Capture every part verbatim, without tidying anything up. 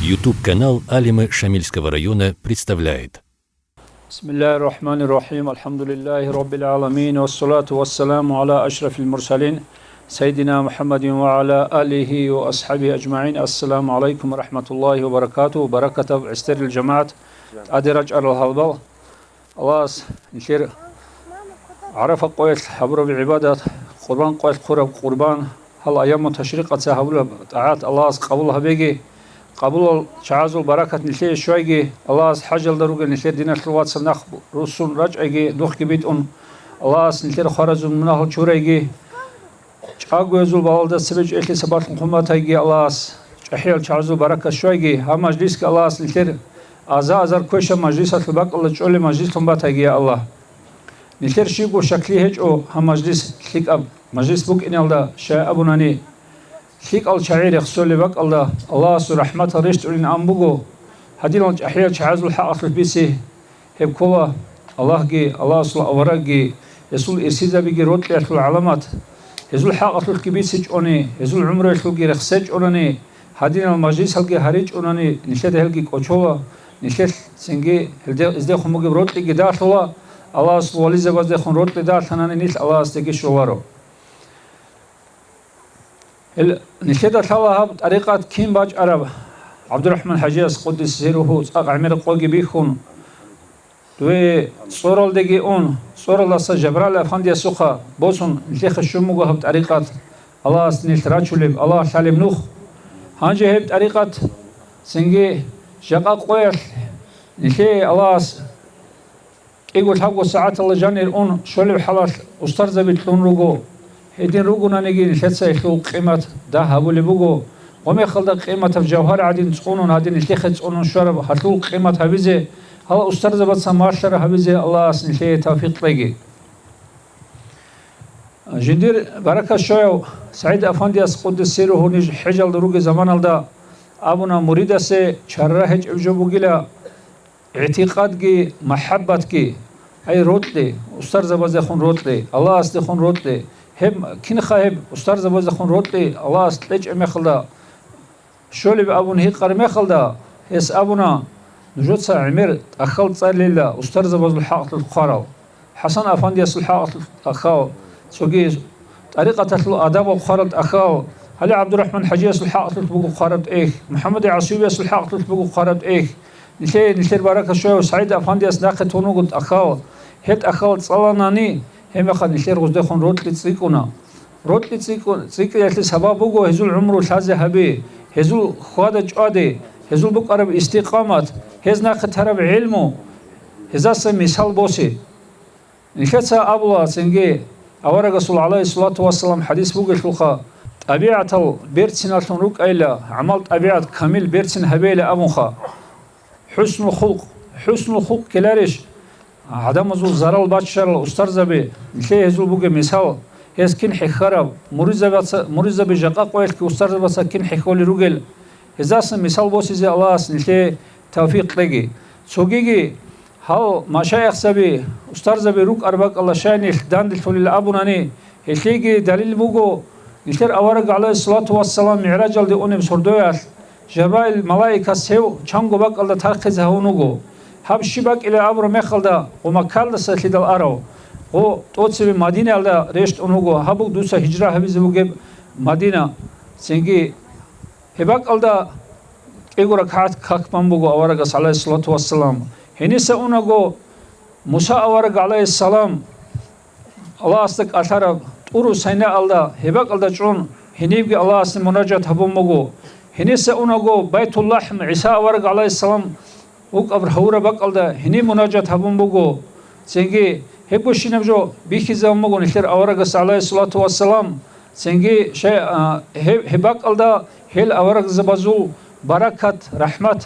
YouTube-канал Алимы Шамильского района представляет. بسم الله الرحمن الرحيم. الحمد لله رب العالمين. والصلاة والسلام على أشرف المرسلين سيدنا محمد وعلى آله وأصحابه أجمعين. السلام عليكم ورحمة الله وبركاته. Баракатаб гӀестер, жамагӀат, тӀаде рачӀарал гьалбал. Аллагьас нилъер ГӀарафа къоялъ гьабураб гӀибадат, Къурбан къоялъ хъураб къурбан, гьал аяму ташрикъаца гьабулеб тӀагӀат Аллагьас къабул гьабеги, къабулал чагӀазул баракат нилъее щвайги, Аллагьас хӀажалда ругел нилъер диналъул вацал нах руссун рачӀайги, духъги битӀун, Аллагьас нилъер хваразул мунагьал чурайги, чӀагоязул балалда цебе чӀелъи сабаблъун хъун батайги Аллагьас, чӀахӀиял чагӀазул баракат щвайги, гьаб мажлисги Аллагьас нилъер аза-азар квешаб мажлисалъул бакӀалда чӀолеб мажлислъун батайги, я Аллагь. Нилъер щибго щаклъи гьечӀо гьаб мажлис лъикӀаб мажлис букӀиналда, щай абунани, лъикӀал чагӀи рехсолеб бакӀалда Аллагьасул рахӀматал рещтӀунин ан буго, гьадинал чӀахӀиял чагӀазул хӀакъалъулъ бице. Гьеб ккола Аллагьги, Аллагьасул аварагги, гьесул ирсизабиги рокьиялъул гӀаламат. Гьезул хӀакъалъулъги бицичӀони, гьезул гӀумруялъулги рехсечӀонани, гьадинал мажлисалги гьаричӀонани, нилъеда гьелги кӀочола, нилъелъ цинги гьелде, гьездехун бугеб рокьиги далъула, Аллагьасул вализабаздехун рокьи далъанани нилъ Аллагьасдаги щоларо. Гьел нилъеда лъала гьаб тӀарикъат кин бачӀараб, ГӀабдурахӀман ХӀажияс, къуддиса сирругьу, цӀакъ гӀемер къоги бихьун, дуе цӀоралдеги ун, цӀоралдаса Жабраил афандиясухъа босун, нилъехъе щун буго гьаб тӀарикъат, Аллагьас нилъ рачулеб, Аллагь лъалеб нух. Гьанже гьеб тӀарикъат цинги жакъа къоялъ нилъее Аллагьас кӀиго-лъабго сагӀаталда жанир ун щолеб хӀалалъ устарзаби кьун руго. Гьедин ругонаниги, нилъеца гьелъул къимат дагь гьабулеб буго. Гъомехалда къиматаб жавгьар гӀадин цӀунун, гьадин нилъехъе цӀунун щвараб гьалъул къимат гьабизе, гьал устарзабаца малъараб гьабизе Аллагьас нилъее тавфикъ кьеги. Жиндир баракат щваяв СагӀид афандияс, къуддиса сирругьу, ниж хӀежалда ругел заманалда абуна, муридасе чара гьечӀеб жо бугила, ГӀитикъадги махӀаббатги, гьай, рокьи, устарзабаздехун рокьи, Аллагьасдехун рокьи, гьеб кинха гьеб устарзабаздехун рокьи Аллагьас кьечӀеб мехалда, щолеб абун гьикъараб мехалда, гьес абуна, нужеца гӀемер тӀахьал цӀалила устарзабазул хӀакъалъулъ хъварал, ХӀасан афандиясул хӀакъалъулъ тӀахьал, цоги тӀарикъаталъул адабал хъварал тӀахьал, гьале ГӀабдурахӀман ХӀажиясул хӀакъалъулъ буго хъвараб тӀехь, МухӀаммад ГӀасиевиясул хӀакъалъулъ буго хъвараб тӀехь. Нилъее, нилъер баракат щваяв СагӀид афандияс нахъе тун вуго тӀахьал. Гьеб тӀахьал цӀаланани, гьебмехалъ нилъер гъуздехун рокьи цӀикӀкӀуна. Рокьи цӀикӀкӀу-, цӀикӀкӀиялъе сабаб буго гьезул гӀумру лъазе гьаби, гьезул хьвада-чӀвади, гьезул букӀараб истикъамат, гьез нахъе тараб гӀелму, гьезаса мисал босе. Нилъеца абула цинги, аварагасул, гӀалайгьиссалату вассалам, хӀадис бугелъулха, тӀабигӀатал берциналъун рукӀайила, гӀамал-тӀабигӀат камил берцин гьабейила абунха. ХӀуснул хулкъ, хӀуснул хулкъ ккеларищ? ГӀадамазул зарал баччарал устарзаби, нилъее гьезул бугеб мисал, гьез кин хӀехьараб, муридзабаца-, муридзаби жакъа къоялъги устарзабаца кин хӀехьолел ругел, гьезасан мисал босизе Аллагьас нилъее тавфикъ кьеги. Цогиги, гьал машаихзаби, устарзаби рукӀар бакӀалда щай нилъ данделъулел абунани, гьелъиеги далил буго, нилъер авараг, гӀалайгьиссалату вассалам, мигӀражалде унеб сордоялъ, Жабраил малаикас гьев чанго бакӀалда тархъизе гьавун вуго. Гьаб щиб бакӀилеб абураб мехалда, гъо Маккалдасалъидал арав, гъо тӀоцебе Мадинаялда рещтӀун вуго, гьаб буго дуца гьижра гьабизе бугеб Мадина. Цинги гьеб бакӀалда кӀиго ракагӀат как бан буго аварагас, гӀалайгьиссалату вассалам. Гьениса унаго, Муса авараг, гӀалайгьиссалам, Аллагьасда кӀалъараб ТӀур Сайнаалда, гьеб бакӀалда чӀун, гьенибги Аллагьасде мунажат гьабун буго. Гьениса унаго, Байтуллахм, ГӀиса авараг, гӀалайгьиссалам, вукӀаб гьавураб бакӀалда гьениб мунажат гьабун буго. Цинги гьеб гущинаб жо бихьизабун буго нилъер аварагас, гӀалайгьиссалату вассалам. Цинги шай-, а, гьеб, гьеб бакӀалда гьел аварагзабазул баракат, рахӀмат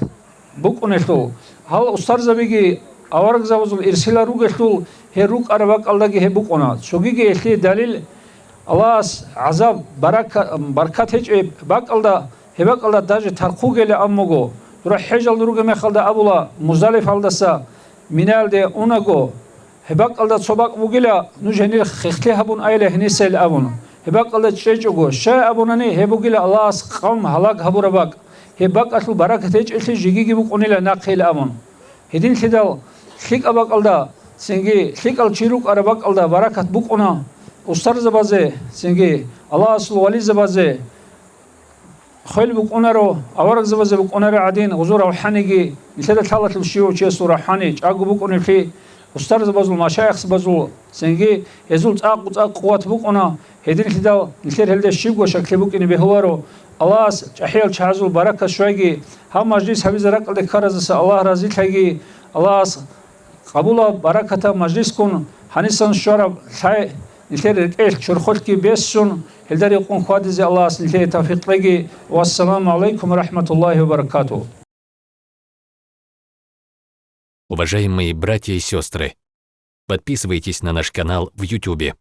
букӀунелъул, гьал устарзабиги аварагзабазул ирсила ругелъул, гьел рукӀараб бакӀалдаги гьеб букӀуна. Цогиги гьелъие далил, Аллагьас гӀазаб, барака-, баркат гьечӀеб бакӀалда, гьеб бакӀалда даже тархъугейилан абун буго. Дура хӀежалда ругеб мехалда абула, Муздалифалдаса Минаялде унаго, гьеб бакӀалда цо бакӀ бугила, нуж гьенир хехлъи гьабун айила гьенисайил абун. Гьеб бакӀалда чӀечӀого, щай абунани, гьеб бугила Аллагьас къавм гьалаг гьабураб бакӀ. Гьеб бакӀалъул баракат гьечӀелъи жигиги букӀунила нахъе абун. Гьединлъидал лъикӀаб бакӀалда, цинги лъикӀал чи рукӀараб бакӀалда баракат букӀуна устарзабазе, цинги Аллагьасул вализабазе, хвел букӀунаро, аварагзабазе букӀунаро гӀадин, гъузул равхӀаниги, нилъеда лъалалъул щивав чиясул равхӀани чӀаго букӀунеблъи, устарзабазул, машаихзабазул, цинги гьезул цӀакъ-цӀакъ къуват букӀуна, гьединлъидал нилъер гьелде щибго щаклъи букӀине бегьуларо, Аллагьас чӀахӀиял чагӀазул баракат щвайги, гьаб мажлис гьабизе ракӀалде ккаразаса Аллагь разилъаги, Аллагьас къабулаб баракатаб мажлискун гьанисан щвараб лъай нилъер рекӀелъ чорхолъги бессун, гьелда рекъон хьвадизе Аллагьас нилъее тавфикъ кьеги. Вассаламу гӀалайкум ва рахӀматуллагьи ва баракатугь. Уважаемые братья и сестры, подписывайтесь на наш канал в Ютубе.